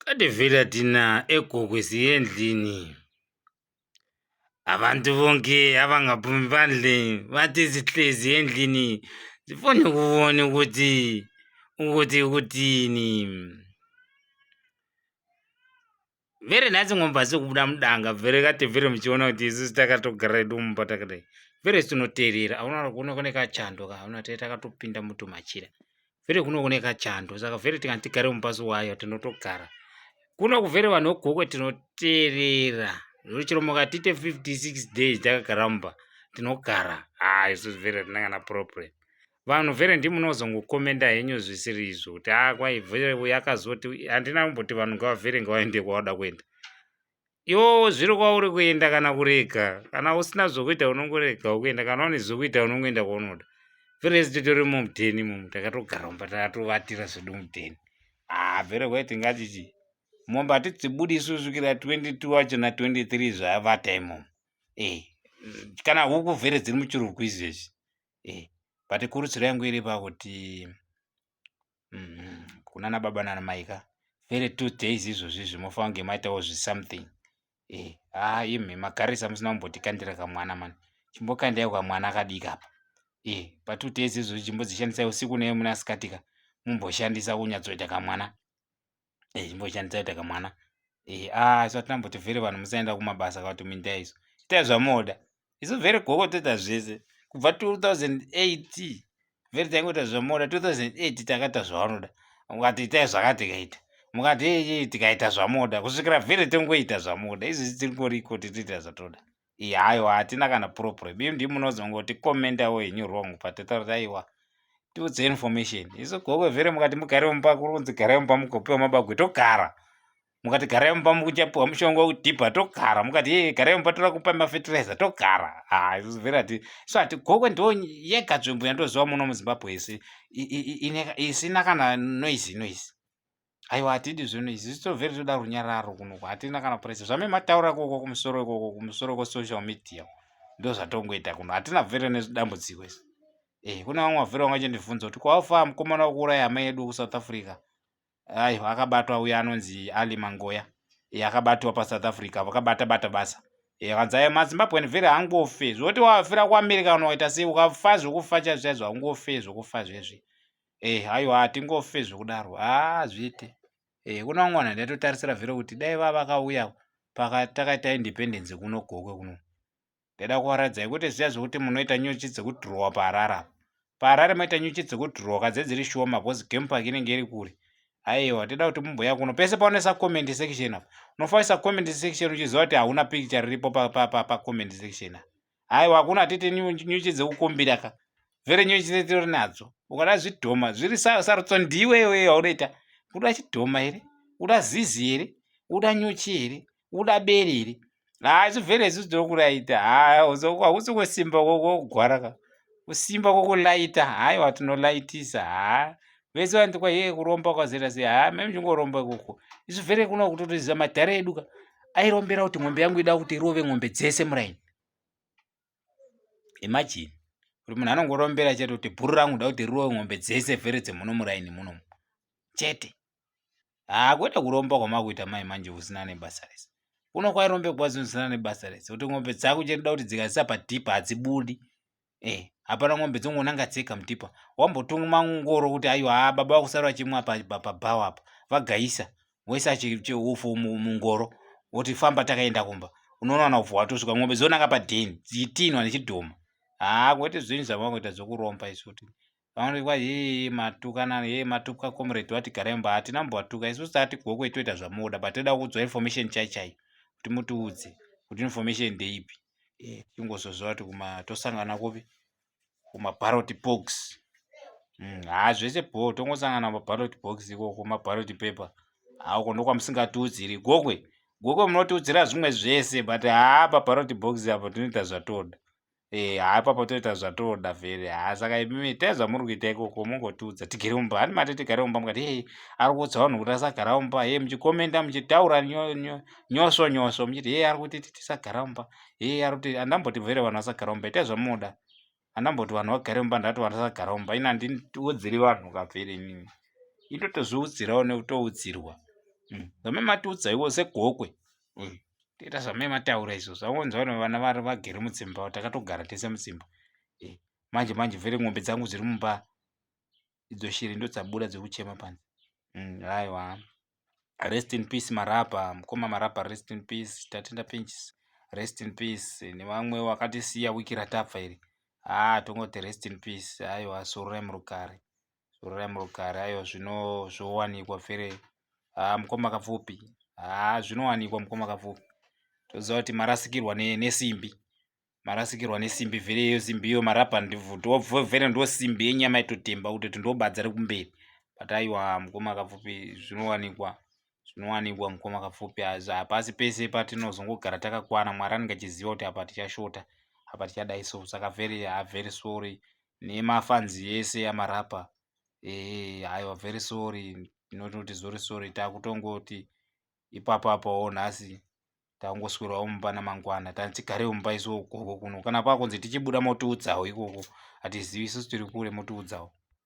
Kade vele thina eGokwe siye endlini. Abantu bonke abangaphumi phandle bathi sihlezi endlini sifuna ukubona ukuthi ukuthi ukuthini. Vere nhasi ngomba sekubuda mudanga vere kati vere muchiona kuti isusu takatogara hedu mumba takadai. Vere tinoteerera auna kuno kune kachando ka auna tee takatopinda mutumachira. Vere kuno kune kachando saka vere tikati tigare mumba suwayo tinotogara. Kuno kuvere vanhu vegokwe tinoteerera. Chero mukatiite 56 days takagara mumba tinogara. Ah isusu vere hatina kana problem. Vanhu vere ndimunozongokomenda henyu zvisiri izvo kuti haa kwai vere uyu akazoti handina kumboti vanhu ngavavhere ngavaende kwavada kuenda. Iwo zviri kwauri kuenda kana kurega kana usina zvokuita unongorega ukuenda kana une zvokuita unongoenda kwaunoda. Vere isu titori mumudheni imomo takatogara mumba takatovatira zvedu mudheni. Haa vere kwai tingati chii mombe hatidzibudi isu kusvikira 22 wacho na 23 zvavata imomo. Eh kana huku vere dziri muchirugu izvezvi. Eh, but kurudziro yangu iri pakuti kunana baba nana mai ka very 2 days izvozvi izvi mofanira kunge maitawo zvisomething. Eh, haa imi magarisa musina kumbotikandira kamwana mani. Chimbokandai kamwana kadiki apa. Eh, pa 2 days izvozvi chimbodzishandisai usiku nemunasikati ka mumboshandisa kunyatsoita kamwana. Eh, chimboshandisai kuita kamwana. Eh, ah, isu hatina kumboti vhele vanhu musaenda kumabasa kana kuti minda isu. Itai zvamoda. Isu vhele goko toita zvese. Kubva 2008 vhele taingoita zvamoda. 2008 takaita zvavanoda. Mukati itai zvakati tikaita. Mukati iyi tikaita zvamoda. Kusvikira vhele tongoita zvamoda. Izvi tingoriko titoita zvatoda. Iya haiwa hatina kana problem. Imi ndimi munozongoti commentawo henyu wrong but totaura kuti aiwa tiudze information. Isu gokwe vhele mukati mugare mumba kuri kunzi garai mumba mugopiwa mabagwe togara. Mukati garai mumba mukuchapiwa mushonga wekudhibha togara. Mukati hee garai mumba toda kupa mafertilizer togara. Ah isusu vhele hati isu hati gokwe ndo yega nzvimbo yandoziva muno muZimbabwe isi isina kana noise noise. Aiwa hatidi zvinhu izvi isu vhele toda runyararo kuno hatina kana pressure. Zvame mataura ikoko kumusoro ikoko kumusoro kwesocial media ndozvatongoita kuno hatina vhele nedambudziko isi. Eh kune vamwe vhele vanga vachindibvunza kuti kwawafa mukomana wekuuraya hama yedu kuSouth Africa. Aiwa akabatwa uya anonzi Ali Mangoya. Eh akabatwa paSouth Africa vakabata bata basa. Eh akanzi aya maZimbabwean vhele haangofe. Zvoti wafira kuAmerica kana waita sei ukafa zvekufa chaizvo chaizvo haungofe zvekufa zvezvi. Eh aiwa hatingofe zvekudaro haa zviite. Eh kuna vamwe vanhu ndaitotarisira vhele kuti dai vava vakauya pakatakaita independence kuno Gokwe kuno. Ndaida kuvaratidzai kwete zviya zvekuti munoita nyuchi dzekudhirowa paHarare apa. PaHarare moita nyuchi dzekudhirowa kadze dziri shoma because game park inenge iri kure. Aiwa toda kuti mumbouya kuno pese paunoisa comment section apa. Unofanisa comment section uchiziva kuti hauna picture riripo pa comment section apa. Aiwa hakuna tete nyuchi dzekukumbira ka. Vere nyuchi titori nadzo. Ukada zvidhoma zviri sarudzo ndiwe iwewe yaunoita. Uda chidhoma here? Uda zizi here? Uda nyuchi here? Uda bere here? Haa isu vere isusu tokuraita. Haa hausi kusimba kwokugwara ka. Kusimba kwokulaita. Haiwa tinolaitisa. Haa vese vanoti kwa hee kuromba kwazoita sei? Haa mimi chingoromba ikoko. Isu vere kuno kutotoziva madhara edu ka. Airombera kuti ng'ombe yangu ida kuti irove ng'ombe dzese muraini. Imagine kuti munhu anongorombera chete kuti bhuru rangu da kuti rirove ng'ombe dzese vhere dzemuno muraini munomu chete. Haa kwete kuromba kwamakuita mai manje kusina nebasa rese. Kuno kwairombegwa zvinhu zvisina nebasa rese kuti ng'ombe dzako chete da kuti dzikaisa padhipa hadzibudi. Eh, hapana ng'ombe dzongonanga dzega mudhipa. Wambotuma ngoro kuti aiwa haa baba vakusara vachimwa pabhawa apa. Vagaisa voisa chiufu mungoro woti famba takaenda kumba. Unoona ubva watosvika ng'ombe dzonanga padheni dzichitinwa nechidhoma. Haa kwete zvinhu zvamakuita zvokuromba izvi kuti vanoti kwa hee matukana hee matuka comrade wati garai mumba hatina kumbovatuka isusu tati gokwe toita zvamunoda but toda kuudzwa information chai chaiyo kuti mutiudze kuti information ndeipi. Eh, tingozoziva kuti kuma tosangana kupi kumaballot box. Haa zvese bho tongosangana maballot box ikoko maballot paper. Haa uko ndokwamusingatiudziri gokwe. Gokwe munotiudzira zvimwe zvese but haa paballot box apo tinoita zvatoda. Eh, haa ipapo toita zvatoda vhele. Haa saka imimi itai zvamuri kuita ikoko mungotiudza tigere mumba. Hani mati tigare mumba mukati hei ari kuudza vanhu kuti asagara mumba. Hei muchikomenda muchitaura nyosvo nyosvo muchiti hei ari kuti tisagara mumba. Hei ari kuti handamboti vhele vanhu vasagara mumba itai zvamunoda. Handamboti vanhu vagare mumba ndati vanhu vasagara mumba. Ini handiudziri vanhu kavhele inini. Indotozviudzirawo nekutoudzirwa. Zvamai matiudza iwo seGokwe. Toita zvamai mataura izvo. Zvangonzwa vana vari vagere mudzimba, takatogara tese mudzimba. Manje manje vhele ng'ombe dzangu dziri mumba idzo, shiri ndodzabuda dzekuchema panze. Aiwa, rest in peace Marapa, mukoma Marapa, rest in peace. Tatenda Pinches, rest in peace. Nevamwe vakatisiya wiki ratabva iri, haa, tongoti rest in peace. Aiwa, sororai murugare, sororai murugare. Aiwa, zvino zvowanikwa vhele. Haa, mukoma Kapfupi, haa, zvinowanikwa mukoma Kapfupi. Toziva kuti marasikirwa nesimbi, marasikirwa nesimbi vhele. Iyo simbi iyo Marapa vhele ndo simbi yenyama itotemba kutoti ndo badza rekumberi. But aiwa, mukoma Kapfupi, zvinowanikwa, zvinowanikwa mukoma Kapfupi. Hapasi pese patinozongogara takakwana. Mwari anenge achiziva kuti apa tichashota, apa tichadai. So saka very, very sorry nemafans ese aMarapa. Aiwa, very sorry, tinototi sorry, sorry. Takutongoti ipapo apawo nhasi tangoswerawo mumba, namangwana tatigarewo mumba isuwo. Ukoko kuno kana pakunzi tichibuda, motiudzawo ikoko. Hatizivi isusu, tiri kure, motiudzawo.